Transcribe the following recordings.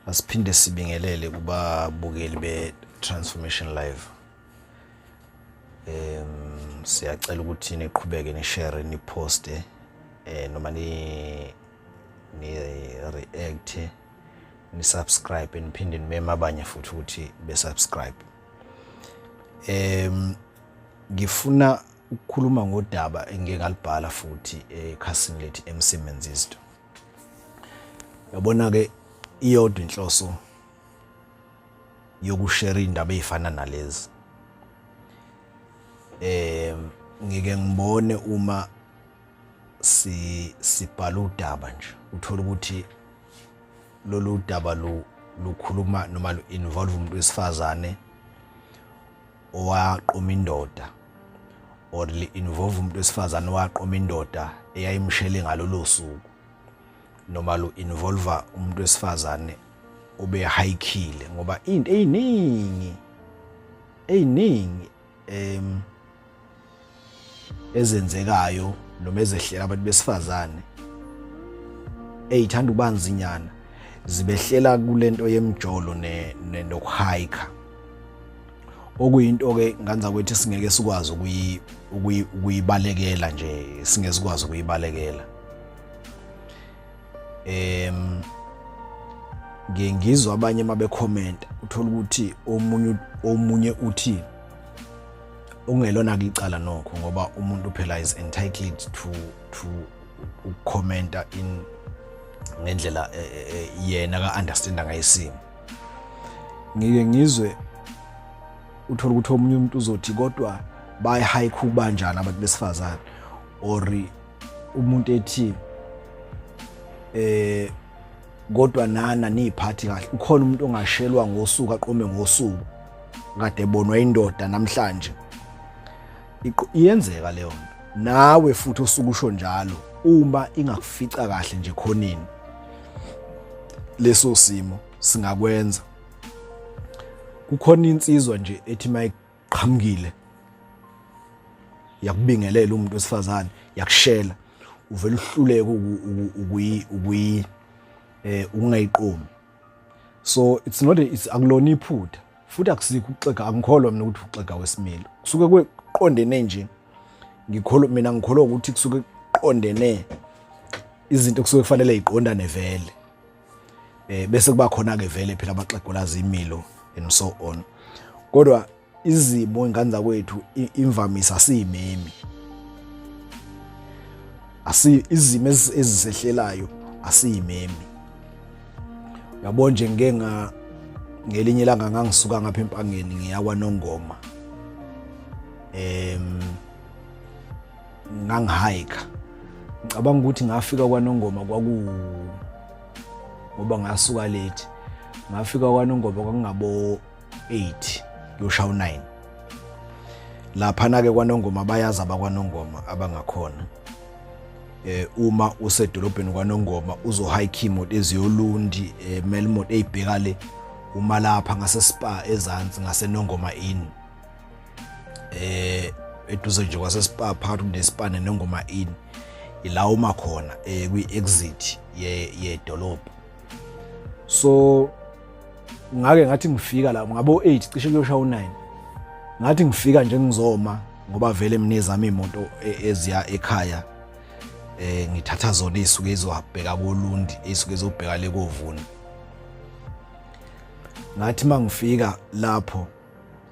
Asiphinde sibingelele kubabukeli be-Transformation Live. Siyacela ukuthi niqhubeke ni-share, ni-poste, noma ni ni-react, ni-subscribe, niphinde nimeme abanye futhi ukuthi be-subscribe. Ngifuna ukukhuluma ngodaba engike ngalibhala futhi ekhasini lethu MC Menzisto. Yabona ke, iyodwa inhloso yokushare indaba ezifana nalezi. Ngike ngibone uma si sibhala udaba nje, uthola ukuthi lolu daba lukhuluma noma lu-involve umuntu wesifazane owaqoma indoda, or li-involve umuntu wesifazane owaqoma indoda eyayimshele ngalolo suku, noma lu-involve umuntu wesifazane obehayikhile, ngoba into eyiningi eyiningi ezenzekayo noma ezehlela abantu besifazane eyithanda ubanzinyana zibehlela kulento yemjolo nokuhayikha, okuyinto ke nganza kwethu singeke sikwazi ukuyibalekela nje, singeke sikwazi ukuyibalekela. Ngiye ngizwa abanye mabekhomenta, uthola ukuthi omunye uthi ungelona icala nokho, ngoba umuntu phela is entitled to ukukhomenta in ngendlela yena ka understanda ngayisimo. Ngike ngizwe uthola ukuthi omunye umuntu uzothi, "Kodwa bayahike kanjani abantu besifazane?" Or umuntu ethi, "Kodwa nana niyiphathi kahle." Ukhona umuntu ongashelwa ngosuku, aqome ngosuku kade ebonwa indoda namhlanje. Iyenzeka leyo nto. Nawe futhi osuke usho njalo, uma ingakufica kahle nje khonini leso simo, singakwenza. Kukhona insizwa nje ethi mayiqhamukile yakubingelela umuntu wesifazane, yakushela, uvela uhluleke ukuyi ukuyi ukungayiqomi. So it's not a, it's akulona iphutha, futhi akusikho ukuxega. Angikholwa mina ukuthi ukuxega wesimilo kusuke kuqondene nje. Ngikholwa mina, ngikholwa ukuthi kusuke kuqondene izinto, kusuke kufanele iqondane vele, bese kuba khona ke vele phela abaxegulaza imilo and so on. Kodwa izimo, ingane zakwethu, imvamisa asiyimemi, asi izimo ezisehlelayo asiyimemi. Uyabo nje, ngike nga ngelinye ilanga ngangisuka ngapha eMpangeni ngiya kwaNongoma. Ngangihike, ngicabanga ukuthi ngafika kwaNongoma kwaku ngoba ngasuka late, ngafika kwaNongoma kwakungabo 8 kuyoshaya u9 laphana ke kwaNongoma. Bayazi abakwaNongoma abangakhona. Uma usedolobheni kwaNongoma, uzohike imoto eziyoLundi, mele imoto eyibheka le, uma lapha ngase Spa ezansi ngaseNongoma Inn, eduze nje kwase Spa, phakathi kuneSpa neNongoma Inn, ila uma khona kwi exit ye yedolobha. So ngake ngathi ngifika la ngabo 8 cishe kuyoshaya u9, ngathi ngifika nje ngizoma, ngoba vele mina ezami imoto eziya ekhaya ngithatha zona ezisuke izohambeka koLundi, ezisuke izobheka le kovuna. Ngathi mangifika lapho,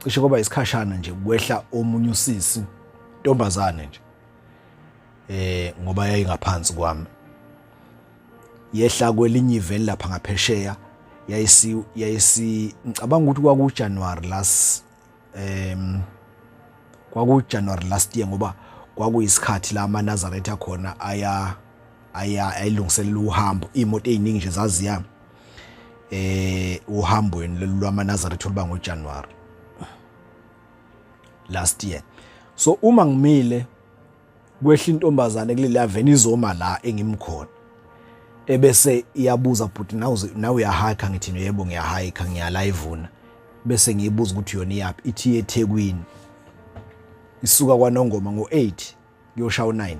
cishe kwaba isikhashana nje, kwehla omunye usisi, ntombazane nje, ngoba yayingaphansi kwami, yehla kwelinye iveni lapha ngaphesheya. Yayisi ngicabanga ukuthi kwaku January last kwaku January last year, ngoba kwakuyisikhathi la amaNazaretha khona aya ayilungiselela uhambo. Imoto eziningi nje zaziya uhambweni lolu lwamaNazaretha oluba ngoJanuary last year. So uma ngimile, kwehla intombazane kuleli veni, izoma la engimkhona, ebese iyabuza, "Bhuti, nawe nawe uyahike?" Ngithi, "Yebo, ngiyahike, ngiyala ivuna." Bese ngiyibuza ukuthi yona iyaphi, ithi eThekwini, isuka kwaNongoma ngo8 kuyoshaya u9.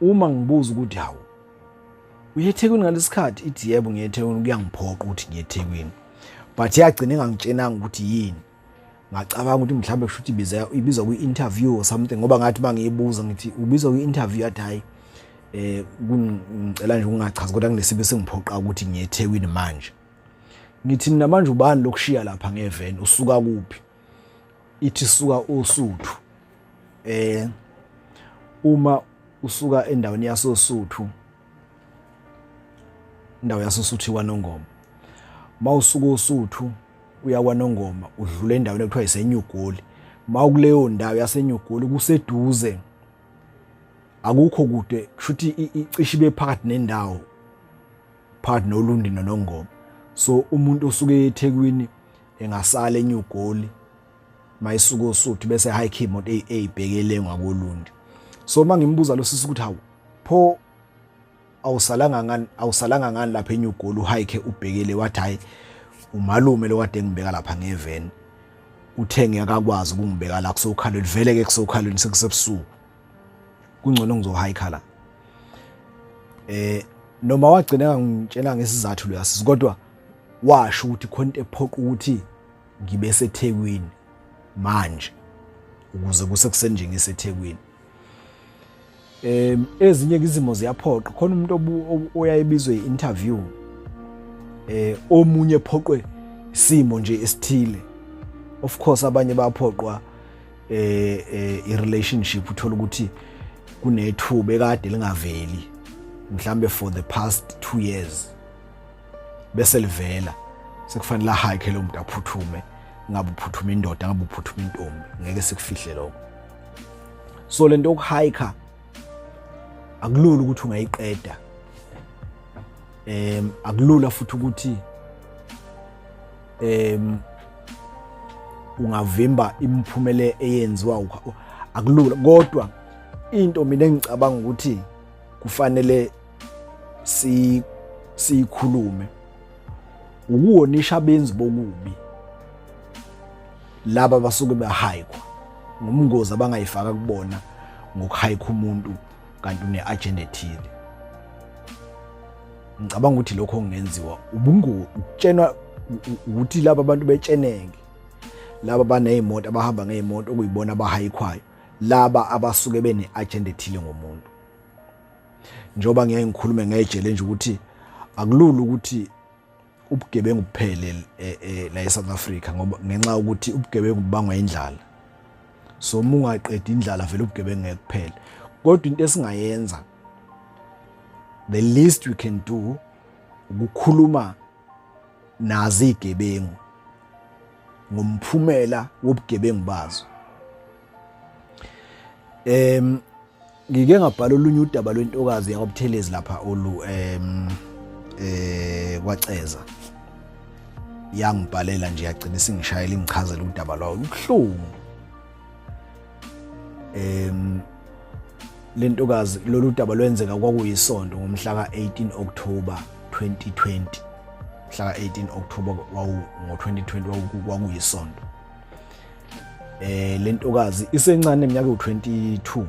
Uma ngibuza ukuthi hawu, uye eThekwini ngalesikhathi, ithi yebo ngiye eThekwini, kuyangiphoqa ukuthi ngiye eThekwini, but yagcina ingangitshenanga ukuthi yini. Ngacabanga ukuthi mhlawumbe kusho ukuthi ibiza ibizwa kwi-interview or something, ngoba ngathi uma ngiyibuza ngithi ubizwa kwi-interview, yathi hhayi, ngicela nje ukungachazi, kodwa kunesibe sengiphoqa ukuthi ngiye eThekwini manje. Ngithi mina manje ubani lokushiya lapha ngeveni, usuka kuphi? Ithi suka oSuthu. Uma usuka endaweni yasoSuthu, indawo yasoSuthu kwaNongoma, mawusuka oSuthu uya kwaNongoma udlula endaweni ekuthiwa iseNyugoli. Mawukuleyo ndawo yaseNyugoli kuseduze, akukho kude, kushuthi icishe ibe phakathi nendawo, phakathi noLundi noNongoma. So umuntu osuke eThekwini engasala eNyugoli mayisuka oSuthu bese hike imoto eyibhekele ngakoLundi. So uma ngimbuza lo sisi ukuthi hawu pho awusalanga ngani, awusalanga ngani lapha eNyugoli uhike ubhekele, wathi hayi, umalume lo kade engibeka lapha ngeveni uthe ngeke akwazi ukungibeka la kusokhalweni, vele ke kusokhalweni sekusebusuku, kungcono ngizohike la. Noma wagcina engangitshela ngesizathu lo yasisi, kodwa washo ukuthi khona into ephoqa ukuthi ngibe seThekwini manje ukuze kusekuseni nje ngiseThekwini. Ezinye izimo ziyaphoqa, khona umuntu oyayibizwe i-interview, omunye ephoqwe isimo nje esithile. Of course abanye bayaphoqwa i-relationship, uthola ukuthi kunethuba ekade lingaveli mhlambe for the past 2 years, bese livela, sekufanele ahike lo muntu aphuthume, ngabe uphuthuma indoda, ngabe uphuthuma intombi, ngeke sikufihle lokho. So lento yokuhike akulula ukuthi ungayiqeda, akulula futhi ukuthi ungavimba imiphumela eyenziwa, akulula. Kodwa into mina engicabanga ukuthi kufanele siyikhulume ukuwonisha abenzi bokubi laba basuke behayikwa ngumngozi abangayifaka kubona ngokuhayikha umuntu kanti une-agenda ethile. Ngicabanga ukuthi lokho kungenziwa ubungozi, ukutshenwa ukuthi laba bantu betsheneke, laba baney'moto, abahamba ngey'moto okuyibona abahayikhwayo, laba abasuke bene-agenda ethile ngomuntu. Njengoba ngeke ngikhulume ngejele nje ukuthi akulula ukuthi ubugebengu buphele la eSouth Africa, ngoba ngenxa yokuthi ubugebengu bubangwa indlala. So uma ungaqedi indlala vele ubugebengu ngeke kuphele. Kodwa into esingayenza, the least we can do, ukukhuluma nazi igebengu ngomphumela wobugebengu bazo. Ngike ngabhala olunye udaba lwentokazi yakwaButhelezi lapha olu kwaCeza, yangibhalela nje yagcina isingishayela ingichazela udaba lwayo, ubuhlungu. Lentokazi, lolu daba lwenzeka kwakuyisonto ngomhla ka-18 October 2020, mhla ka-18 October wawu ngo-2020, kwakuyisonto. Lentokazi isencane eminyaka ewu-22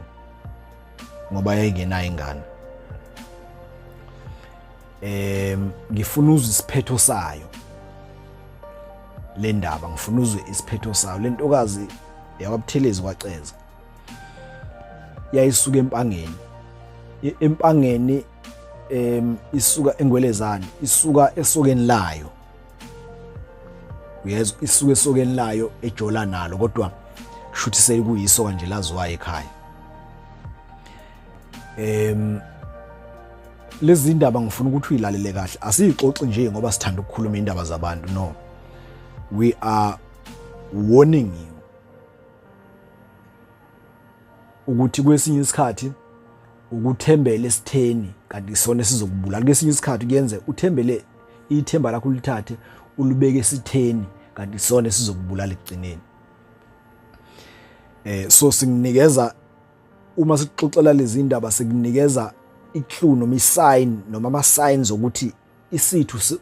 ngoba yayingenayo ingane. Ngifuna uzwe isiphetho sayo le ndaba, ngifuna uzwe isiphetho sayo. Lentokazi yakwaButhelezi kwaCeza yayisuka eMpangeni, eMpangeni isuka eNgwelezane, isuka esokeni layo, uyezwa, isuka esokeni layo ejola nalo, kodwa kushuthi sekuyisoka nje laziwayo ekhaya. Lezi ndaba ngifuna ukuthi uyilalele kahle, asiyixoxi nje ngoba sithanda ukukhuluma indaba zabantu, no, we are warning you ukuthi kwesinye isikhathi ukuthembela esitheni kanti isona esizokubulala. Kwesinye isikhathi kuyenze uthembele, ithemba lakho ulithathe ulibeke esitheni kanti isona esizokubulala ekugcineni. So singinikeza, uma sikuxoxela lezi ndaba, sikunikeza iclue noma isign noma ama signs ukuthi isithu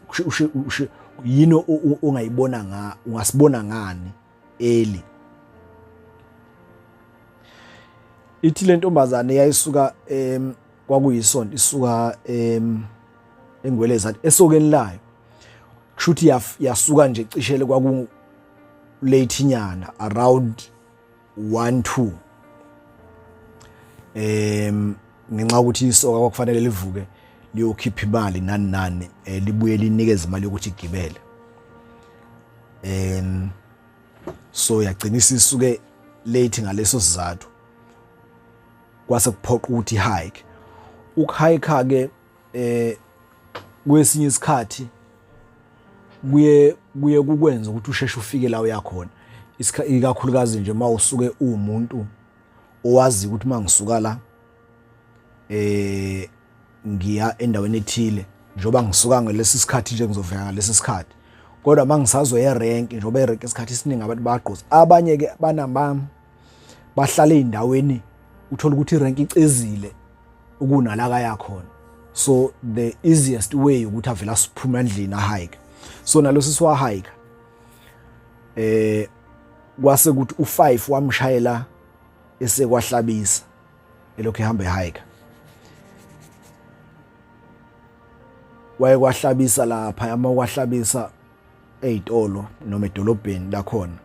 yini ongayibona nga, ungasibona ngani eli. Ithi le ntombazane yayisuka Kwakuyisonto isuka engwelezane esokeni layo, kusho ukuthi yasuka nje cishele kwaku late nyana around 1 2, ngenxa yokuthi isoka kwakufanele livuke liyokhipha imali nani nani, libuye linikeze imali yokuthi igibele. So yagcina isisuke late ngaleso sizathu, kwase kuphoqa ukuthi hike. Ukuhike ke kwesinye isikhathi kuye kukwenza ukuthi usheshe ufike la uyakhona, ikakhulukazi nje uma usuke uwumuntu owazi ukuthi uma ngisuka la ngiya endaweni ethile, njengoba ngisuka ngalesi sikhathi nje ngizofika ngalesi sikhathi. Kodwa uma ngisazoya erenki, njengoba erenki isikhathi esiningi abantu bayagqoza, abanye ke banama bahlala ey'ndaweni uthola ukuthi irenki icezile ukunalaka yakhona, so the easiest way ukuthi avele asiphume endlini ahike. So nalo sisi wahike, kwase kuthi u5 wamshayela esekwahlabisa elokhu ehamba ehike. Waye kwahlabisa lapha, ama kwahlabisa ezitolo noma edolobheni lakhona,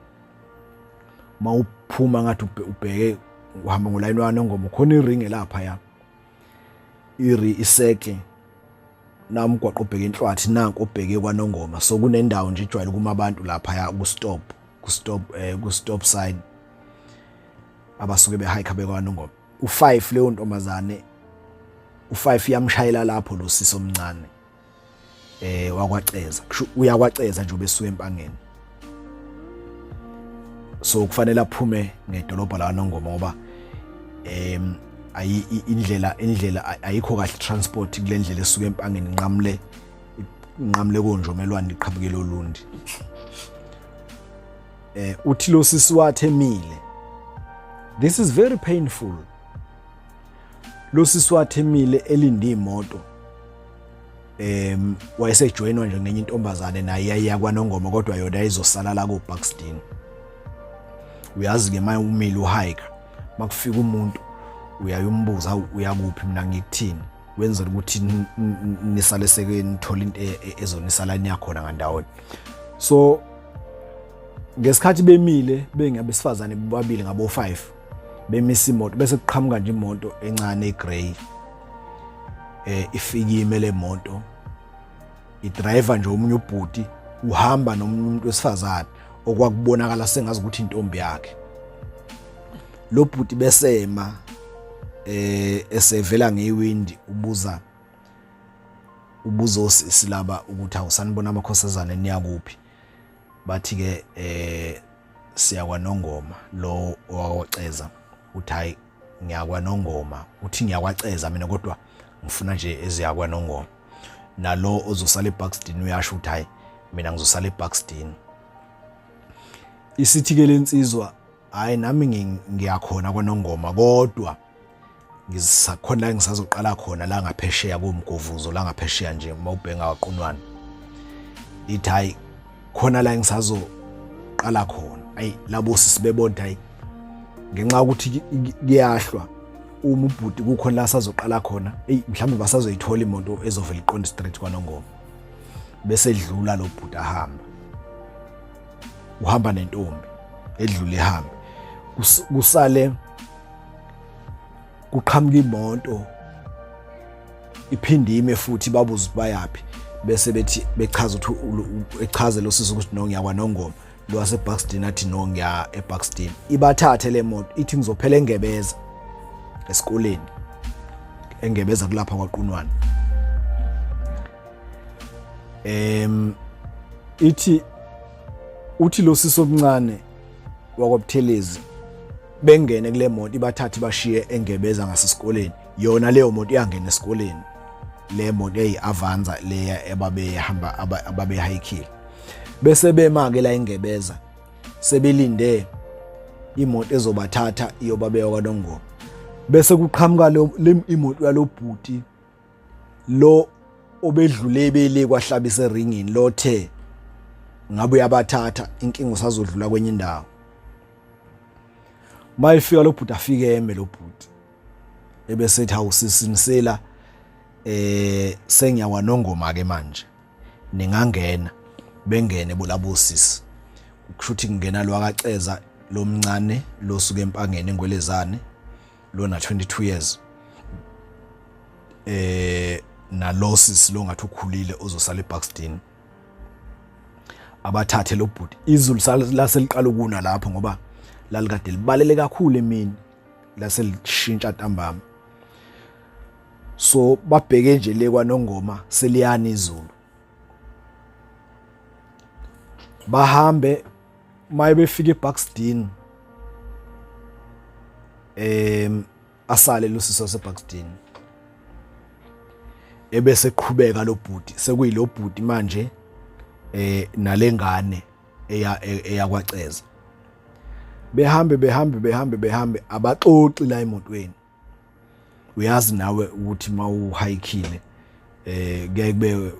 mawuphuma ngathi ubheke uhamba ngolayini waNongoma, khona iringi lapha ya iri isekle namgwaqo obheke enhlwathi, nanku obheke kwaNongoma. So kunendawo nje ejwayele kuma abantu lapha ya ku stop sign, abasuke behike bekwaNongoma. U5 leyo ntombazane u5 yamshayela lapho lo sisi omncane wakwaceza, kusho uyakwaceza nje ubesuka empangeni. So kufanele aphume ngedolobha la Nongoma ngoba ayi indlela ayikho kahle transport kule ndlela esuka empangeni inqamule konjomelwane iqhabukele olundi. Uthi lo sisi wathemile, this is very painful, lo sisi wathemile elinde imoto, wayesejoyinwa nje ngenye intombazane naye yayiya kwaNongoma, kodwa yona yayizosala la ko-Buxton. Uyazi ke manje umile uhike, makufika umuntu uyayumbuza uyakuphi, mina ngikuthini, wenzela ukuthi nisale seke nithola into ezonisala niyakhona ngandawonye. So ngesikhathi bemile bengabesifazane bobabili ngabo 5 bemisa imoto, bese kuqhamuka nje imoto encane egrey, ifike ime le moto, idriver nje omunye ubhuti uhamba nomunye umuntu wesifazane okwakubonakala sengazi ukuthi intombi yakhe lo bhuti. Besema esevela ngewindi, ubuza osisi laba ukuthi, "Awusanibona amakhosazane, niyakuphi?" Bathi ke, "Siyakwanongoma." Lo owakwaceza uthi, "Hayi, ngiyakwanongoma." Uthi, "Ngiyakwaceza mina, kodwa ngifuna nje eziyakwanongoma." Nalo ozosala eBuxton uyasho ukuthi, "Hayi, mina ngizosala eBuxton." Isithi ke lensizwa, "Hayi, nami ngiyakhona kwaNongoma, kodwa ngisakhona la ngisazoqala khona la ngaphesheya komgovuzo, la ngaphesheya nje mawubhenga waqunwana." Ithi, "Hayi, khona la ngisazoqala khona." Ayi, labo sisibebona, hayi, ngenxa yokuthi kuyahlwa, uma ubhuti kukhona la sazoqala khona, eyi, mhlawumbe basazoyithola imoto ezovela iqonde straight kwaNongoma. Bese edlula lo bhuti ahamba, uhamba nentombi, edlule ihambe, kusale kuqhamuka imoto iphinde ime futhi, babuze ukuthi bayaphi, bese bethi bechaza ukuthi echaze lo sisi ukuthi, "No, ngiyakwanongoma." Lo waseBuxton athi, "No, ngiya eBuxton." Ibathathe le moto, ithi, "Ngizophela engebeza esikoleni." Engebeza kulapha kwaqunwana. Ithi uthi lo sisi omncane wakwabuthelezi bengene kule moto, ibathathe bashiye engebeza ngasesikoleni. Yona leyo moto iyangena esikoleni, le moto eyi-Avanza leya ebabehamba ababehayikhile. Bese bema-ke la engebeza sebelinde imoto ezobathatha iyobabeka kwaNongoma. Bese kuqhamuka le imoto yalobhuti lo obedlule bele kwahlabisa eringini, lothe ngabe uyabathatha, inkinga usazodlula kwenye indawo. Mayifika lo bhuti, afike eme lo bhuti. Ebesethi awusisinisela sengiyakwanongoma ke manje ningangena. Bengene bolabo sisi, kusho ukuthi kungena lwakaceza lomncane losuka empangeni engwelezane lona 22 years, nalo sisi lo ngathi ukhulile ozosala eBuxton. Abathathe lo bhuti, izulu laseliqala ukuna lapho ngoba lalikade libalele kakhulu emini, laselishintsha ntambama. So babheke nje le kwaNongoma seliyana izulu, bahambe. Maye befika eBuxton, asale lo sisi waseBuxton, ebese qhubeka lo bhuti. Sekuyilo bhuti manje nalengane eya eyakwaceza. Behambe behambe behambe behambe, abaxoxi la emotweni. Uyazi nawe ukuthi mawuhayikhile kuyaye kube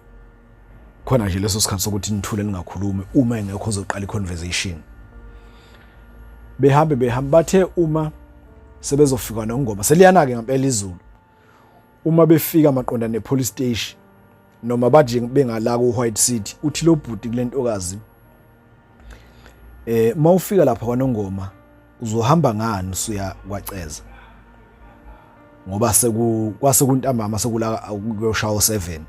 khona nje leso sikhathi sokuthi nithule ningakhulumi uma engekho ozoqala i-conversation. Behambe behambe, bathe uma sebezofika nongoma seliyana-ke ngempela izulu. Uma befika maqonda ne-police station noma bathi bengala ku-White City, uthi lo bhuti kule ntokazi, mawufika lapha kwaNongoma uzohamba ngani usuya kwaceza, ngoba seku kwase kuntambama, sekula kuyoshaya u7,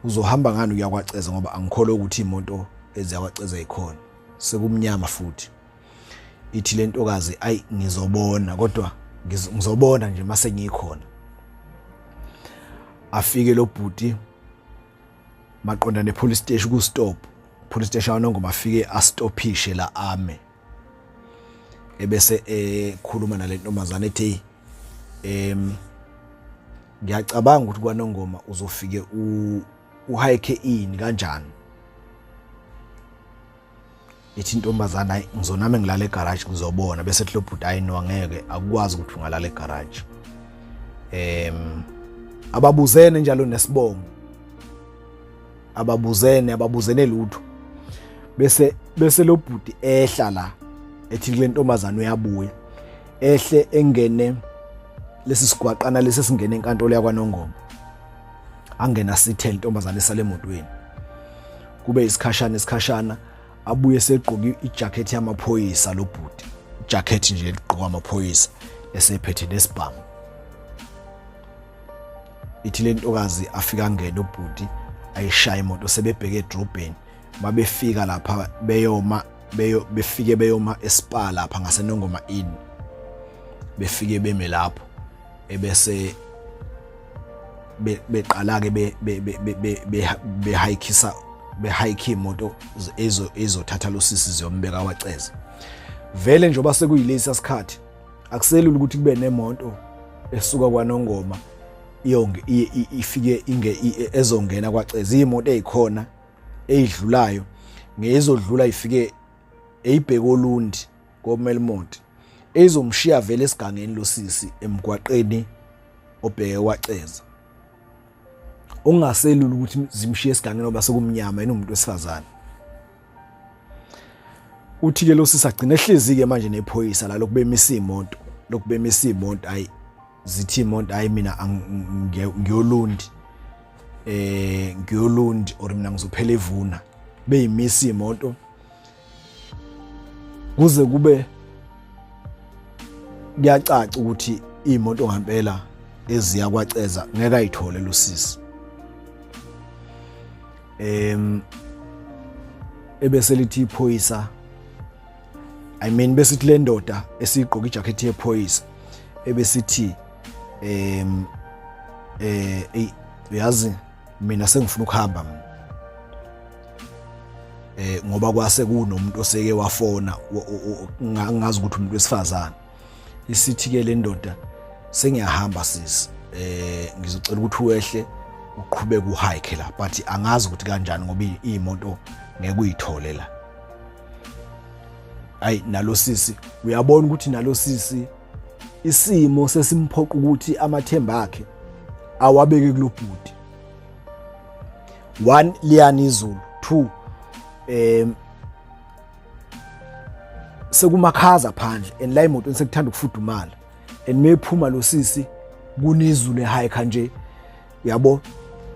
uzohamba ngani uya kwaceza, ngoba angikholwa ukuthi imoto eziya kwaceza ikhona, sekumnyama futhi. Ithi le ntokazi, ayi, ngizobona, kodwa ngizobona nje mase ngikhona. Afike lo bhuti maqonda ne police station, ku stop police station kwaNongoma, afike astophishe la, ame, ebese ekhuluma nale ntombazane, ethi, ngiyacabanga ukuthi kwaNongoma uzofike uhike ini kanjani? Ithi intombazana, hayi, ngizoname ngilala egarage, ngizobona. Bese ethi lo bhuti, hayi no, angeke, akukwazi ukuthi ungalala egarage. Ababuzene njalo nesibongo, ababuzene, ababuzene lutho. Bese lo bhuti ehla la, ethi kule ntombazana uyabuya, ehle engene lesi sigwaqana lesi singene enkantolo yakwaNongoma, angena sithele intombazane esale emotweni. Kube isikhashana isikhashana, abuye segqoke ijacket yamaphoyisa lo bhuti, ijacket nje eligqokwa amaphoyisa, esephethe nesibhamu. Ithi le ntokazi afika angena ubhuti, ayishaya imoto, sebebheke edrobheni. Mabefika lapha beyoma, beyo befike beyoma eSpa lapha ngaseNongoma Inn, befike beme lapho, ebese beqala ke behayikisa, behayikha imoto ezothatha lo sisi ziyombeka waceza. Vele njengoba sekuyilesi sikhathi, akuselula ukuthi kube nemoto esuka kwaNongoma iyonge ifike inge ezongena kwaceza. Imoto ezikhona eyidlulayo ngezodlula ifike eyibheke olundi koMelmont, ezomshiya vele esigangeni losisi emgwaqeni obheke kwaceza, okungaselula ukuthi zimshiye esigangeni ngoba sekumnyama, enomuntu wesifazane. Uthi ke lo sisi agcina ehlezi ke manje nephoyisa la lokubemisa imoto, lokubemisa imoto. Ayi, zithi imoto, hayi, mina ngiyolundi, ngiyolundi or mina ngizophela evuna. Beyimisa imoto kuze kube kuyacaca ukuthi imoto ngempela eziya kwaceza ngeke ayithole lo sisi. Ebese lithi iphoyisa, I mean, besithi le ndoda esigqoka ijacket yephoyisa, ebesithi, ey, uyazi mina sengifuna ukuhamba mina, ngoba kwase kunomuntu oseke wafona, ngazi ukuthi umuntu wesifazane. Isithi ke le ndoda, sengiyahamba sisi, ngizocela ukuthi wehle uqhubeke uhike la, but angazi ukuthi kanjani ngoba imoto ngeke uyithole la. Ayi, nalo sisi uyabona ukuthi nalo sisi isimo sesimphoqa ukuthi amathemba akhe awabeke kulobhuti. 1, liyana izulu. 2, sekumakhaza phandle and la emotweni sekuthanda ukufudumala. And mephuma lo sisi kunizulu ehike nje, yabo.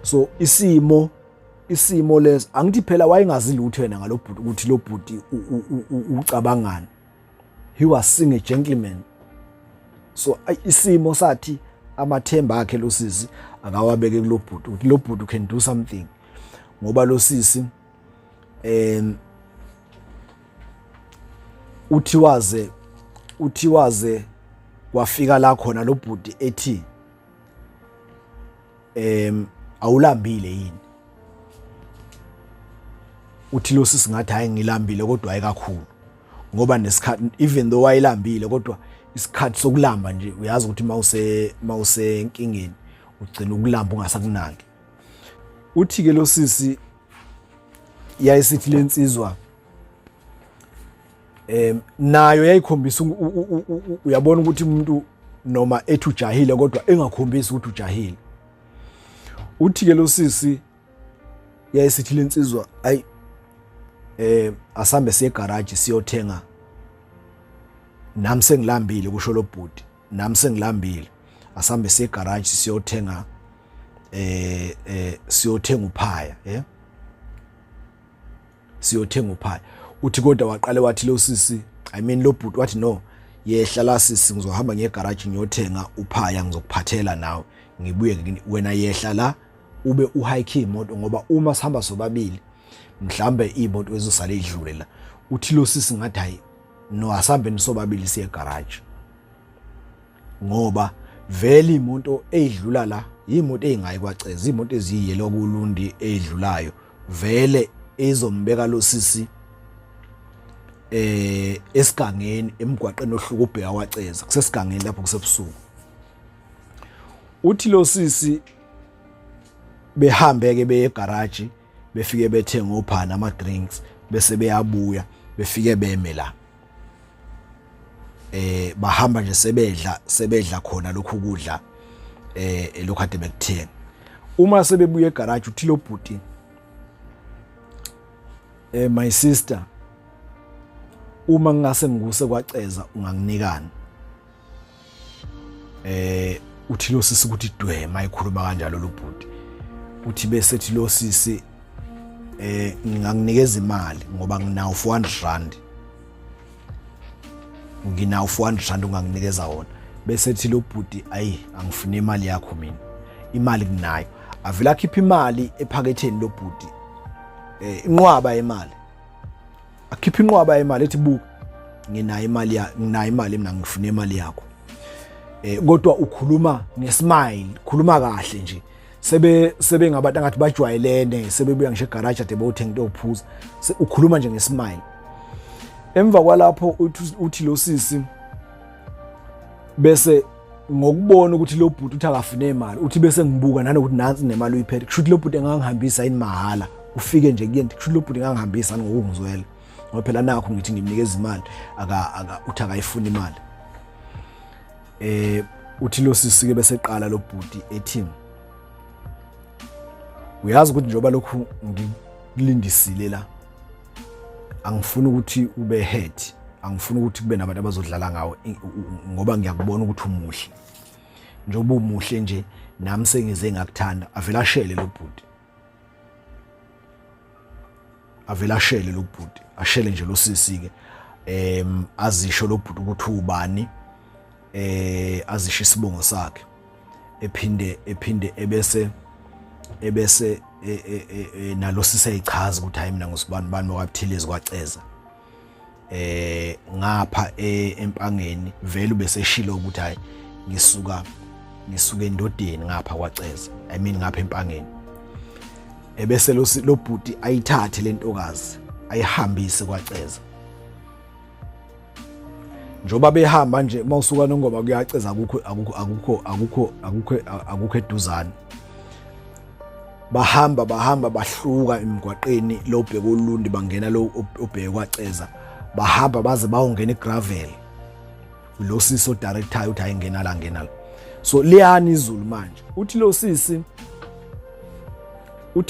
So isimo leso, angithi phela wayengazi lutho yena ngalobhuti, ukuthi lo bhuti ucabangani. He was seeing a gentleman. So isimo sathi amathemba akhe lo sisi akawabeke kulo bhuti, ukuthi lo bhuti can do something, ngoba lo sisi uthi waze wafika la khona lo bhuti ethi, "Awulambile yini?" Uthi lo sisi ngathi, "Hayi, ngilambile, kodwa hayi kakhulu," ngoba nesikhathi, even though wayelambile, kodwa isikhathi sokulamba nje, uyazi ukuthi mawusenkingeni ugcina ukulamba ungasakunaki. Uthi ke lo sisi yayisithi lensizwa nayo yayikhombisa, uyabona ukuthi umuntu noma ethi ujahile kodwa engakhombisi ukuthi ujahile. Uthi ke lo sisi yayisithi lensizwa, "Ayi, asambe siye garage siyothenga, nami sengilambile," kusho lo bhuti, "nami sengilambile, asambe siye garage siyothenga siyothenga uphaya, siyothenga uphaya." Uthi kodwa waqale wathi lo sisi, I mean lo bhuti wathi, "No, yehla la sisi, ngizohamba ngiye garage ngiyothenga uphaya, ngizokuphathela nawe, ngibuye. Wena yehla la ube uhike imoto, ngoba uma sihamba sobabili mhlambe imoto ezosale idlule la." Uthi lo sisi ngathi, "Hayi no, asambe nisobabili siye garage, ngoba vele imoto eyidlula la imoto eyingayi kwaCeza, imoto eziyiyelo kuLundi eyidlulayo vele ezombeka lo sisi esigangeni emgwaqeni ohluka ubheka kwaCeza, kusesigangeni lapho kusebusuku." Uthi lo sisi behambe ke beye egarage, befike bethenga ophana ama drinks, bese beyabuya, befike beme la, bahamba nje sebedla khona lokhu kudla lokhu ade bekuthenga. Uma sebebuya egarage, uthi lo bhuti, "My sister, uma ngingase ngikuse kwaCeza unganginikani?" Uthi lo sisi ukuthi dwe mayikhuluma kanjalo lo bhuti. Uthi bese thi lo sisi, "Ngingakunikeza imali ngoba nginawo R400, nginawo R400, unganginikeza wona?" Bese thi lo bhuti, "Ayi, angifuni imali yakho mina, imali kunayo." Avela akhipha imali ephaketheni lo bhuti, inqwaba yemali, akhipha inqwaba yemali, ethi, "Buka, nginayo imali ya, nginayo imali mina, ngifuna imali yakho." Kodwa ukhuluma ngesmile, khuluma kahle nje, sebe ngabantu angathi bajwayelene, sebebuya ngisho egarage ade bothenga into yokuphuza. Ukhuluma nje ngesmile. Emva kwalapho uthi lo sisi bese ngokubona ukuthi lo bhuti uthi akafune imali, uthi bese ngibuka nanokuthi nansi nemali uyiphethe, kusho ukuthi lo bhuti engangihambisa yini mahhala, ufike nje kuyena, kusho lo bhuti engangihambisa ngokungizwela, ngoba phela nakho ngithi ngimnikeza imali, aka uthi akayifuni imali. Uthi lo sisi ke bese qala lo bhuti ethi, "Uyazi ukuthi njengoba lokhu ngikulindisile la, angifuni ukuthi ube hurt, angifuni ukuthi kube nabantu abazodlala ngawo, ngoba ngiyakubona ukuthi umuhle. Njengoba umuhle nje, nami sengize ngakuthanda." Avela ashele lo bhuti, avela ashele lo bhuti, ashele nje lo sisi ke, azisho lo bhuti ukuthi ubani, azisho isibongo sakhe, ephinde ebese nalo sisi eyichaza ukuthi, "Hayi, mina ngusibani bani wakwaButhelezi kwaCeza ngapha eMpangeni." Vele ubeseshilo ukuthi, "Hayi, ngisuka endodeni ngapha kwaCeza, I mean ngapha eMpangeni." Ebese lo bhuti ayithathe lentokazi ayihambise kwaCeza. Njoba behamba nje, mawusuka Nongoma kuyaCeza, akukho akukho akukho akukho akukho akukho eduzane. Bahamba, bahamba, bahluka emgwaqeni lo bheka oLundi, bangena lo obheke kwaCeza. Bahamba baze bawungena igravel. Lo sisi odirectayo uthi, "Ayingena la, ngena la." So liyani izulu manje. Uthi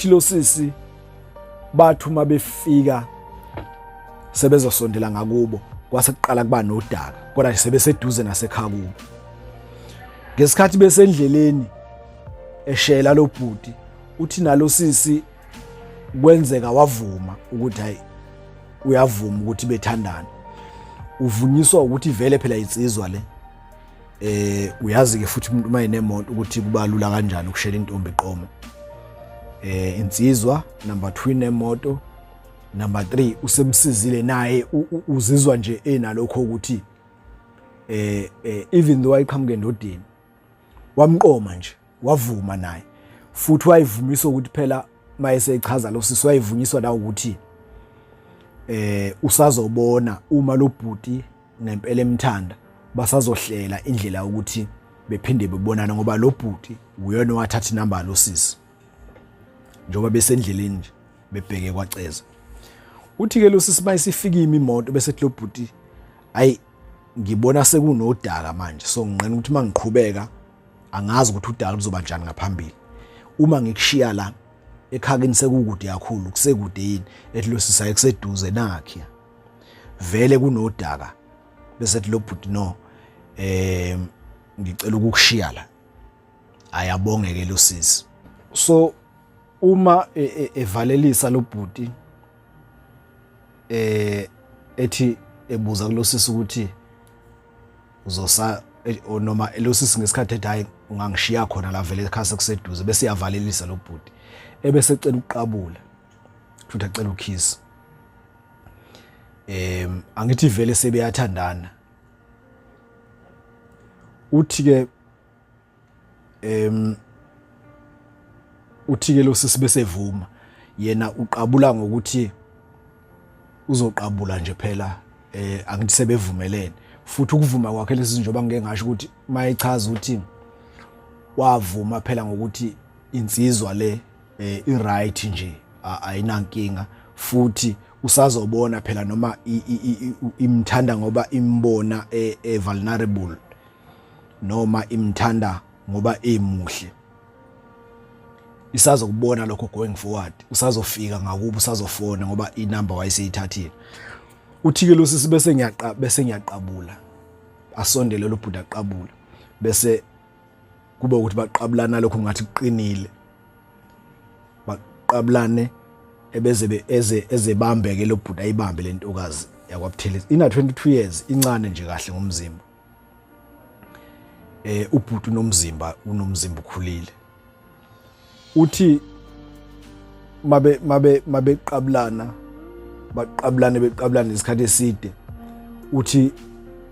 lo sisi bathi uma befika sebezosondela ngakubo, kwase kuqala kuba nodaka, kodwa nje sebeseduze nasekhaya kubo. Ngesikhathi besendleleni eshela lo bhuti, uthi nalo sisi kwenzeka wavuma ukuthi hayi, uyavuma ukuthi bethandane. Uvunyiswa ukuthi vele phela insizwa le, uyazi ke futhi umuntu uma enemoto ukuthi kuba lula kanjani ukushela intombi eqoma. Insizwa number 2 nemoto, number 3 usemsizile naye, uzizwa nje enalokho ukuthi even though ayiqhamuke endodeni, wamqoma nje, wavuma naye futhi wayivumisa ukuthi phela mayesechaza lo sisi, wayivunyiswa la ukuthi usazobona uma lo bhuti ngempela emthanda, basazohlela indlela ukuthi bephinde bebonana, ngoba lo bhuti uyena owathatha inamba lo sisi njengoba besendleleni nje bebheke kwaCeza. Uthi ke lo sisi mayisifikile imoto, bese lo bhuti, "Ayi, ngibona sekunodaka manje, so nginqena ukuthi mangiqhubeka angazi ukuthi udaka luzoba njani ngaphambili. Uma ngikushiya la ekhakeni sekukude kakhulu, kusekude yini?" Ethi lo sisi, "Ayikuseduze nakhi, vele kunodaka." Bese ethi lo bhuti, "No, ngicela ukukushiya la." Ayabongeke lo sisi. So uma evalelisa lo bhuti, ethi ebuza kulosisi ukuthi uzosa noma lo sisi ngesikhathi ethi, "Hayi, ungangishiya khona la, vele ekhaya sekuseduze," bese yavalelisa lo bhuti, ebese ecela ukuqabula futhi acela ukiss. Angithi vele sebeyathandana. Uthi ke uthi ke lo sisi bese vuma, yena uqabula ngokuthi uzoqabula nje phela, angithi sebevumelene. Futhi ukuvuma kwakhe lesi, njengoba ngike ngasho ukuthi mayechaza ukuthi wavuma phela ngokuthi insizwa le i-right nje, ayinankinga, futhi usazobona phela noma imthanda ngoba imbona e vulnerable noma imthanda ngoba emuhle, isazokubona lokho going forward, usazofika ngakubo, usazofona ngoba inamba wayeseyithathile. Uthi ke lo sisi bese ngiyaqabula, asondele lo bhuti aqabula, bese kube ukuthi baqabulana lokho ngathi kuqinile, baqabulane ebeze eze ezebambeke lo bhuti, ayibambe le ntokazi yakwaButhelezi, ina 22 years, incane nje kahle ngomzimba. Ubhuti unomzimba ukhulile. Uthi mabe mabeqabulana, baqabulane, beqabulana isikhathi eside. Uthi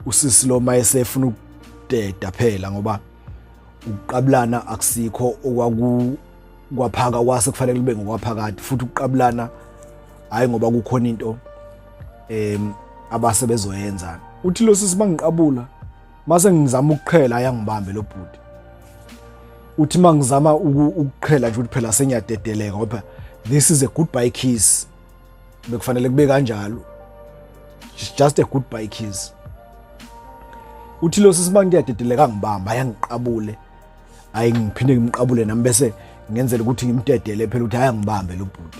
usisi lo mayesefuna ukudeda phela, ngoba ukuqabulana akusikho okwaku kwaphaka kwase kufanele kube ngokwaphakade futhi ukuqabulana, hayi ngoba kukhona into abase bezoyenza. Uthi lo sisi bangiqabula, mase ngizama ukuqhela, ayangibambe lo bhuti. Uthi mangizama ukuqhela nje, ukuthi phela sengiyadedeleka ngoba this is a goodbye kiss, bekufanele kube kanjalo, it's just a goodbye kiss. Uthi lo sisi mangiyadedeleka, ngibamba, ayangiqabule, hayi, ngiphinde ngimqabule nami, bese ngenzela ukuthi ngimdedele phela ukuthi ayangibambe lo bhuti.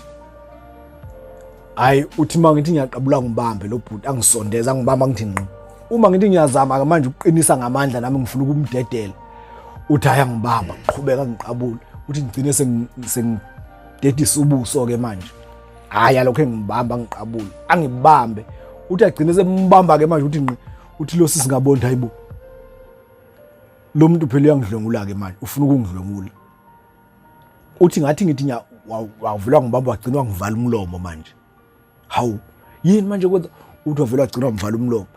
Hayi, uthi uma ngithi ngiyaqabula, ngibambe lo bhuti, angisondeza, angibamba, ngithi ngqi. Uma ngithi ngiyazama manje ukuqinisa ngamandla nami ngifuna ukumdedela, uthi hayi, angibamba, qhubeka ngiqabule. Uthi ngigcine sengidedisa ubuso ke manje, hayi, alokho engibamba, ngiqabule, angibambe. Uthi agcine sembamba ke manje, uthi ngqi. Uthi lo sisi ngabona, hayibo, lo muntu phela uyangidlwengula ke manje, ufuna ukungidlwengula. Uthi ngathi ngithi nya, wavula ngibamba, wagcina wangivala umlomo manje. Hawu, yini manje kwenza? Uthi wavela wagcina wamvala umlomo.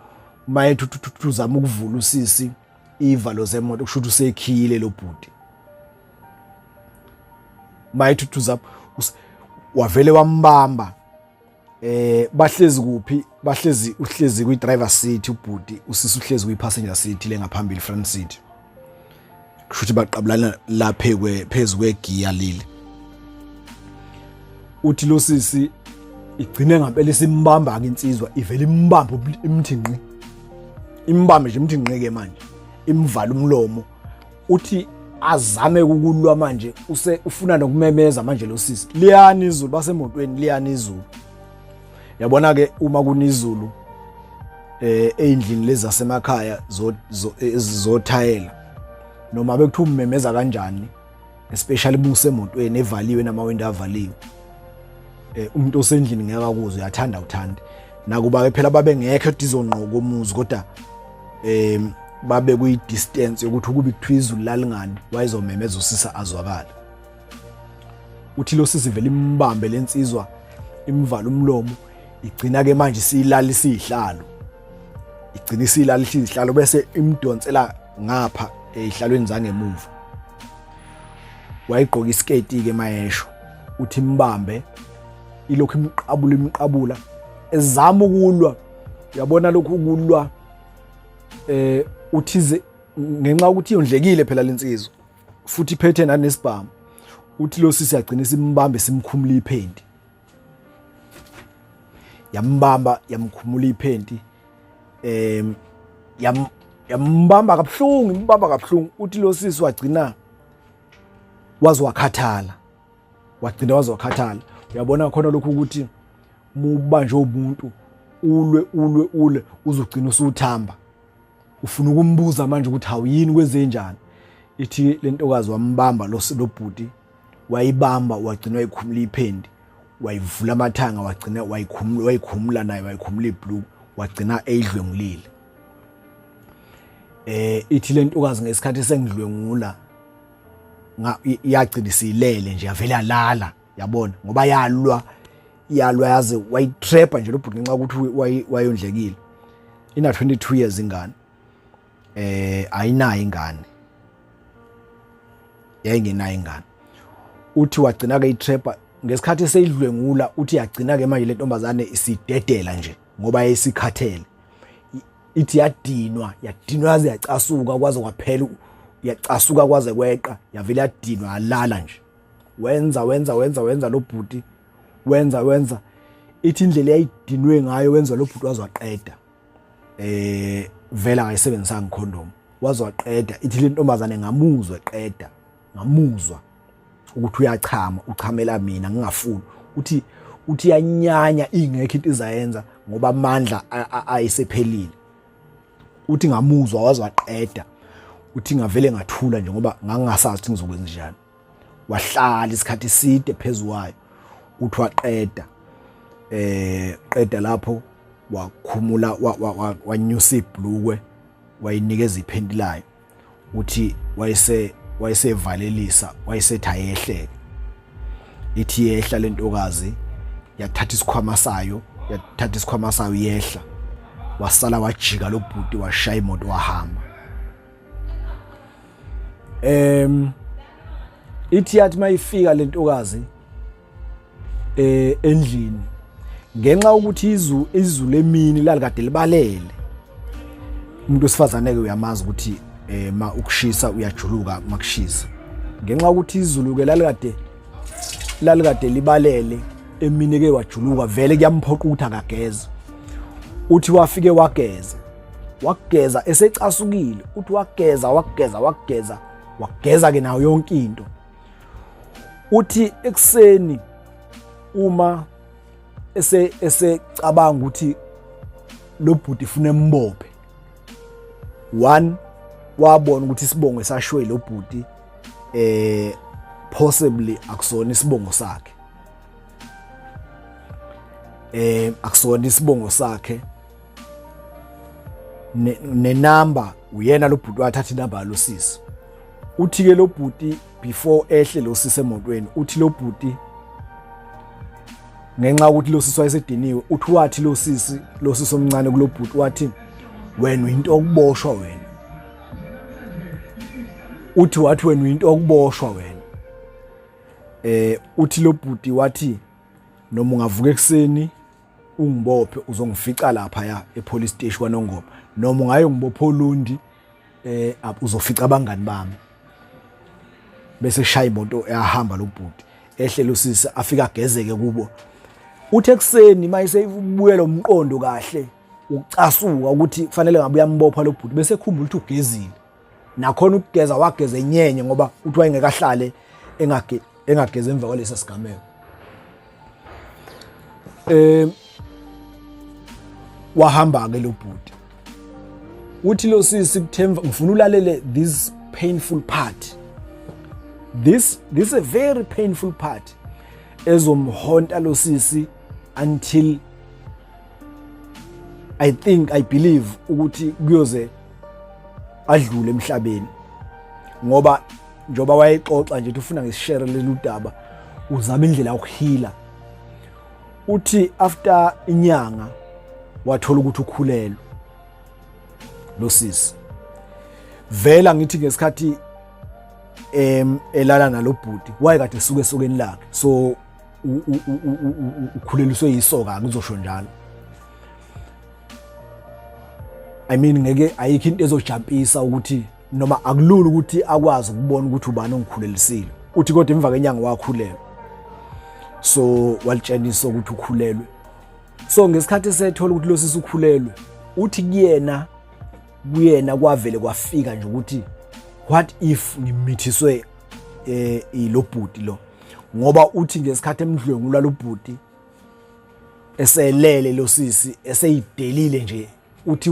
Maye uzama ukuvula usisi ivalo zemoto, kusho ukuthi usekhiyile lo bhuti. Maye uzama, wavele wambamba. Bahlezi kuphi? Bahlezi, uhlezi kwi driver seat ubhuti, usisi uhlezi kwi passenger seat le ngaphambili, front seat. Kusho ukuthi baqabulana lapha phezulu kwegiya leli. Uthi lo sisi igcine ngempela isimbamba ke insizwa, ivele imbambe, imthi ngqi, imbambe nje, imthi ngqi ke manje, imvala umlomo. Uthi azame ukulwa manje, use ufuna nokumemeza manje lo sisi. Liyani izulu, basemotweni, liyani izulu. Yabona ke uma kunizulu eyindlini lezi zasemakhaya zothayela. Noma bekuthiwa umemeza kanjani, especially uma usemotweni evaliwe namawindi avaliwe, umuntu osendlini ngeke akuzwe, uyathanda uthande. Nakuba ke phela babengekho eduze ngqo komuzi, kodwa babe kuyi distance yokuthi ukube kuthiwa izulu lalingani, wayezomemeza usisa azwakala. Uthi lo sisi vele imbambe lensizwa, imvala umlomo, igcina ke manje siyilala isihlalo, igcina isilala isihlalo bese imdonsela ngapha ezihlalweni zangemuva. Wayigqoka isiketi ke mayesho, uthi imbambe ilokhu imqabula imqabula, ezama ukulwa. Uyabona lokhu ukulwa, uthize ngenxa yokuthi yondlekile phela lensizwa futhi iphethe nanesibhamu. Uthi lo sisi yagcina simbambe simkhumula iphenti, yambamba yamkhumula iphenti, yambamba kabuhlungu, imbamba kabuhlungu. Uthi lo sisi wagcina waze wakhathala, wagcina waze wakhathala. Uyabona khona lokhu ukuthi mubanjwe umuntu ulwe ulwe ulwe uzogcina usuthamba, ufuna ukumbuza manje ukuthi hawuyini kwenzenjani. Ithi lentokazi wambamba lo bhuti, wayibamba wagcina wayikhumula iphenti, wayivula amathanga, wagcina wayikhumula, wayikhumula naye wayikhumula ibhlukwe, wagcina eyidlwengulile. Ithi lentokazi ngesikhathi sengidlwengula yagcina isilele nje, yavele yalala, yabona, ngoba yalwa yalwa yaze wayitrapha nje lo bhuti ngenxa yokuthi wayondlekile. Ina 22 years ingane, ayinayo ingane, yayingenayo ingane. Uthi wagcina ke itrapha ngesikhathi eseyidlwengula. Uthi yagcina ke manje le ntombazane isidedela nje ngoba yayisikhathele. Ithi yadinwa, yadinwa yaze yacasuka kwaze kwaphela, yacasuka kwaze kweqa, yavele yadinwa yalala nje. Wenza wenza wenza wenza lo bhuti, wenza wenza. Ithi indlela eyayidinwe ngayo, wenza lo bhuti waze waqeda. Vela akayisebenzisanga condom, waze waqeda. Ithi le ntombazane ngamuzwa eqeda, ngamuzwa ukuthi uyachama, uchamela mina ngingafuni. Uthi yanyanya, ingekho into izayenza ngoba amandla ayisephelile. Uthi ngamuzwa waze waqeda. Uthi ngavele ngathula nje ngoba ngangingasazi ukuthi ngizokwenza njani. Wahlala isikhathi eside phezukwayo, uthi waqeda, qeda lapho wakhumula, wanyusa ibhlukwe, wayinikeza iphenti layo. Uthi wayesevalelisa, wayesethi ayehleke. Ithi yehla lentokazi, yathatha isikhwama sayo, yathatha isikhwama sayo yehla, wasala wajika lo bhuti, washaya imoto wahamba. Ithi yathi mayifika lentokazi endlini, ngenxa ukuthi izulu emini lalikade libalele, umuntu wesifazane ke uyamazi ukuthi ma ukushisa uyajuluka makushisa. Ngenxa ukuthi izulu ke lalikade libalele emini ke wajuluka, vele kuyamphoqa ukuthi akageze. Uthi wafike wageza, wageza esecasukile. Uthi wageza wageza wageza wageza ke nayo yonke into. Uthi ekuseni uma esecabanga ukuthi lo bhuti ufuna embophe, one wabona ukuthi isibongo esashwe lo bhuti possibly akusona isibongo sakhe, akusona isibongo sakhe, nenamba uyena lo bhuti wathatha inamba yalosisi. Uthi ke lo bhuti before ehle lo sisi emotweni, uthi lo bhuti ngenxa yokuthi lo sisi wayesediniwe, uthi wathi lo sisi omncane kulo bhuti, wathi wena uyinto okuboshwa wena. Uthi wathi wena uyinto okuboshwa wena. Uthi lo bhuti wathi noma ungavuka ekuseni ungibophe, uzongifica lapha ya epolice station kwaNongoma, noma ungaye ngibophe olundi, uzofica abangani bami. Bese kushaya imoto eyahamba lo bhuti, ehle usisi afika agezeke kubo. Uthi ekuseni mayesebuyela umqondo kahle, ucasuka ukuthi kufanele ngabe uyambopha lo bhuti, bese ekhumbula ukuthi ugezile. Nakhona ukugeza wageza enyenye ngoba uthi wayengeke ahlale engageza emva kwalesi sigameko. Wahamba ke lo bhuti. Uthi lo sisi kuthemba ngifuna ulalele this painful part. This is a very painful part ezomhonta lo sisi until I think, I believe ukuthi kuyoze adlule emhlabeni, ngoba njoba wayexoxa nje ufuna ngisishare lelu daba, uzama indlela yokuheala. Uthi after inyanga wathola ukuthi ukhulelwe lo sisi. Vela ngithi ngesikhathi elala nalobhuti wayekade esuke esokeni lakhe, so ukhuleliswe yisoka, ngizosho njalo. I mean, ngeke, ayikho into ezojampisa ukuthi noma akulula ukuthi akwazi ukubona ukuthi ubani ongikhulelisile. Uthi kodwa emva kwenyanga wakhulelwa, so walitshenisa ukuthi ukhulelwe. So ngesikhathi esethola ukuthi lo sisi ukhulelwe, uthi kuyena kwavele kwafika nje ukuthi what if ngimithiswe ilobhuti lo, ngoba uthi ngesikhathi emdlwengula lobhuti eselele lo sisi eseyidelile nje, uthi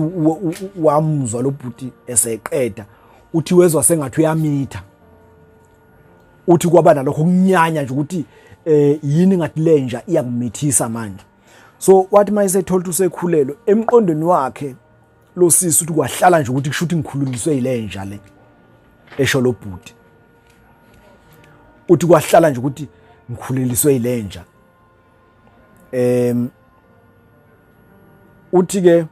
wamuzwa lobhuti eseqeda, uthi wezwa sengathi uyamitha. Uthi kwaba nalokho kunyanya nje ukuthi yini ngathi lenja iyakumithisa manje. So wathi mayesethola ukuthi usekhulelwe, emqondweni wakhe lo sisi uthi kwahlala nje ukuthi kusho ukuthi ngikhululiswe yilenja le, esho lo bhuti. Uthi kwahlala nje ukuthi ngikhuleliswe yilenja. Uthi ke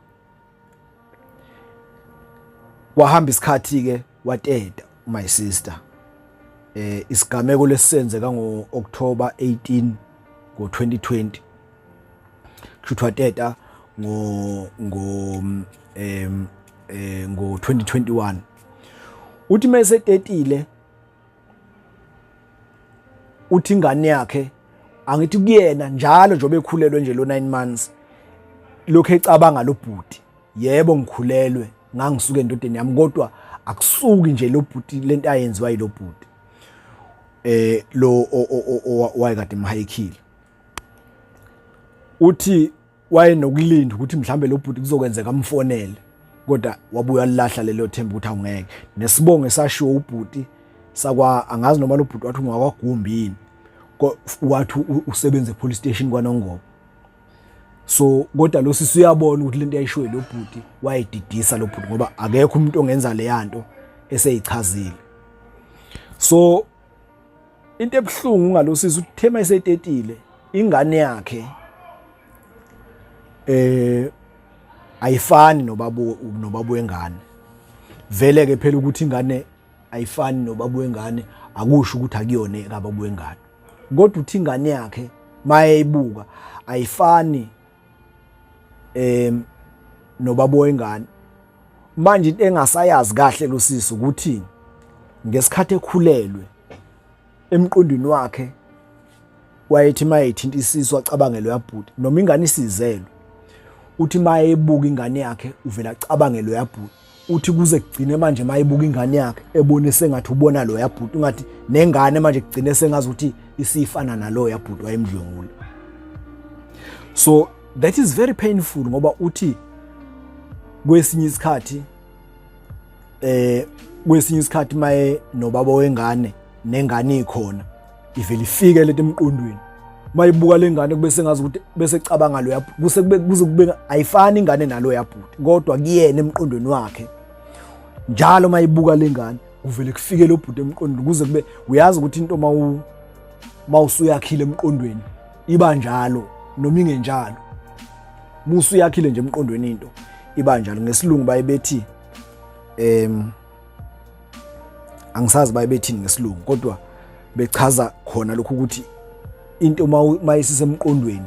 wahamba isikhathi ke wateta my sister. Isigameko lesenzeka ngo October 18 ngo 2020, kusho wateta ngo 2021. Uthi mase tetile, uthi ingane yakhe, angithi kuyena njalo njengoba ekhulelwe nje lo 9 months, lokho ecabanga lo bhuti, yebo ngikhulelwe, ngangisuke endodeni yami, kodwa akusuki nje lo bhuti lento ayenziwa yilo bhuti lo owayekade emhayikhile. Uthi wayenokulinda ukuthi mhlambe lo bhuti kuzokwenzeka amfonele, kodwa wabuya alahla lelo themba ukuthi awungeke. Nesibongo esashiwo ubhuti sakwa, angazi noma lo bhuti wathi ungakwagumbi yini, wathi usebenza epolice station kwaNongoma. So kodwa lo sisi uyabona ukuthi lento yayishiwe lo bhuti wayididisa lo bhuti, ngoba akekho umuntu ongenza leyanto eseyichazile. So into ebuhlungu ngalosisi uthe mayisetetile ingane yakhe ayifani nobaba wengane. Vele ke phela ukuthi ingane ayifani nobaba wengane akusho ukuthi akuyona kababa wengane, kodwa uthi ingane yakhe mayeyibuka ayifani nobaba wengane. Manje into engasayazi kahle lo sisi ukuthi ngesikhathi ekhulelwe emqondweni wakhe wayethi mayethinta isisu acabangele uyabhuti noma ingane isizelwe. Uthi mayebuka ingane yakhe uvela acabangele uyabhuti. Uthi kuze kugcine manje mayebuka ingane yakhe ebone sengathi ubona lo yabhuti, ungathi nengane manje kugcine sengazi ukuthi isifana nalo yabhuti wayemdlwengula. So that is very painful, ngoba uthi kwesinye isikhathi maye nobaba wengane nengane ikhona, ivele ifike lento emqondweni, mayibuka lengane kube sengazi ukuthi bese cabanga lo kuse kube kuze kube ayifani ingane nalo yabhuti, kodwa kuyena emqondweni wakhe njalo mayibuka lengane kuvele kufike lo bhuti emqondweni, kuze kube uyazi ukuthi into mawusuyakhile emqondweni iba njalo noma ingenjalo. Musuyakhile nje emqondweni into iba njalo. Ngesilungu baye bethi, angisazi baye bethini ngesilungu, kodwa bechaza khona lokhu ukuthi into mayisisemqondweni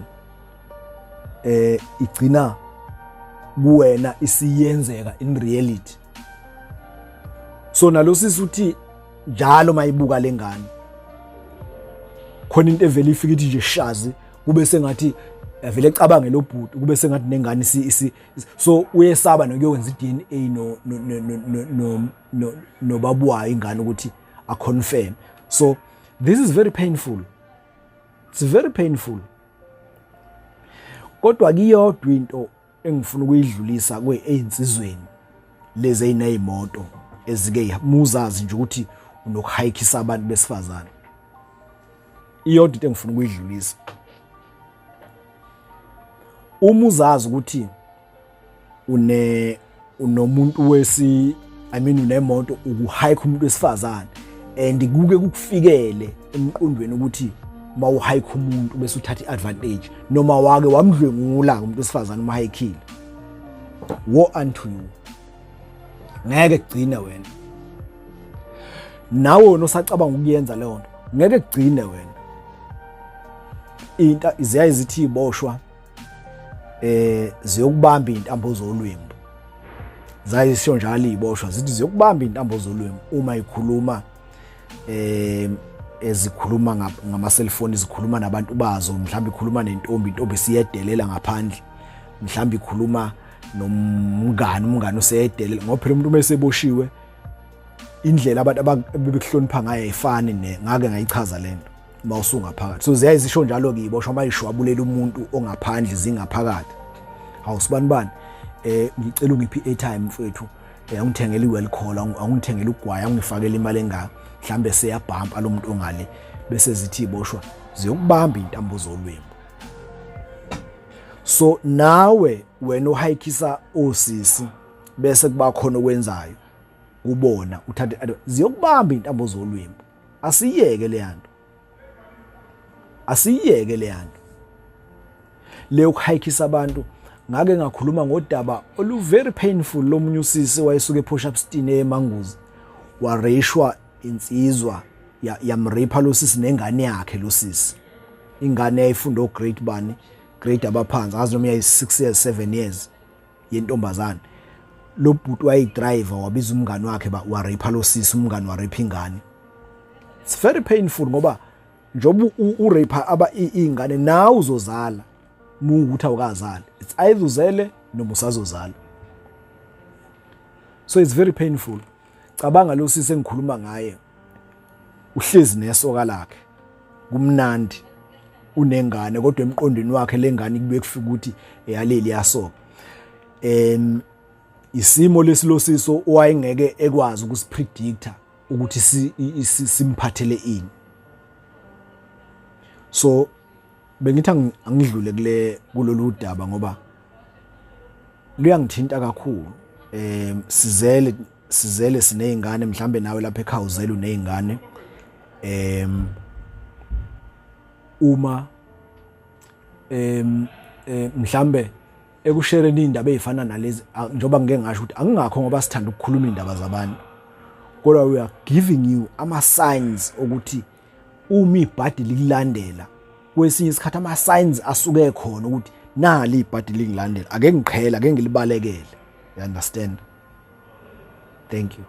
igcina kuwena isiyenzeka in reality. So nalo sisi uthi njalo mayibuka lengane khona into evele ifike ithi nje shazi, kube sengathi vele ecabange lo bhuti, kube sengathi nengane isi. So uyesaba nokuyokwenza i-DNA no nobaba wayo ingane ukuthi aconfirm. So this is very painful, it's very painful. Kodwa kuyodwa into engifuna ukuyidlulisa kwezinsizweni lezi ezinezimoto Ezike muzazi nje ukuthi unokuhayikisa abantu besifazane. Iyodwa into engifuna ukuyidlulisa, uma uzazi ukuthi une unomuntu wesi, I mean, unemoto, ukuhike umuntu wesifazane and kuke kukufikele emqondweni ukuthi mawuhike umuntu bese uthatha iadvantage, noma wake wamdlwengula umuntu wesifazane uma hikile, woe unto you. Ngeke kugcine wena. Nawe wena osacabanga ukuyenza leyo nto, ngeke kugcine wena. Into ziyaye zithi iboshwa ziyokubamba intambo zolwembu. Zayisho njalo iboshwa, zithi ziyokubamba intambo zolwembu uma ikhuluma, ezikhuluma ngama cellphone, zikhuluma nabantu bazo. Mhlawumbe ikhuluma nentombi, intombi siyedelela ngaphandle. Mhlawumbe ikhuluma nomngani, umngani useyedelela, ngoba phela umuntu uma eseboshiwe, indlela abantu abebekuhlonipha ngayo ayifani ne ngake ngayichaza lento uma usungaphakathi. So ziyaye zisho njalo-ke iboshwa uma ishwabulela umuntu ongaphandle, zingaphakathi: "Hawu, sibani bani, ngicela ungiphe i-airtime mfethu, angithengele i-well call, angithengele ugwayi, angifakele imali engaka." Mhlambe seyabhampa lo muntu ongale, bese zithi iboshwa ziyokubamba intambo zolwembu. So nawe wena uhayikisa osisi, bese kuba khona okwenzayo kubona, uthathe, ziyokubamba intambo zolwembu. Asiyeke le yanto, asiyeke le yanto leyo kuhayikisa abantu. Ngake ngakhuluma ngodaba olu very painful lomunye usisi wayesuke ePort Shepstone eManguzi, wareyishwa insizwa, yamrape lo sisi nengane yakhe. Lo sisi, ingane yayifunda o grade bani, grade abaphansi, ngazi noma yayi 6 years, 7 years yentombazane. Lo bhuti wayidriver, wabiza umngani wakhe, warape lo sisi, umngani warape ingane. It's very painful, ngoba njengoba urape aba ingane, nawe uzozala. Muwukuthi awukazali, it's either uzele noma usazozala. So it's very painful. Cabanga lo sisi engikhuluma ngaye, uhlezi nesoka lakhe, kumnandi, unengane, kodwa emqondweni wakhe lengane kube kufika ukuthi eyaleli yasoka. Isimo lesilosiso owayengeke ekwazi ukusipredicta ukuthi simphathele ini. So bengithi angidlule kule kulolu daba ngoba luyangithinta kakhulu. Sizele sinezingane, mhlambe nawe lapha ekhaya uzele, unezingane. Uma mhlambe ekushereni indaba ezifana nalezi, njengoba ngike ngasho ukuthi angingakho ngoba sithanda ukukhuluma indaba zabantu, kodwa we are giving you ama signs ukuthi uma ibhadi likulandela, kwesinye isikhathi ama signs asuke khona ukuthi nali ibhadi lingilandela, ake ngiqhela, ake ngilibalekele. You understand? Thank you.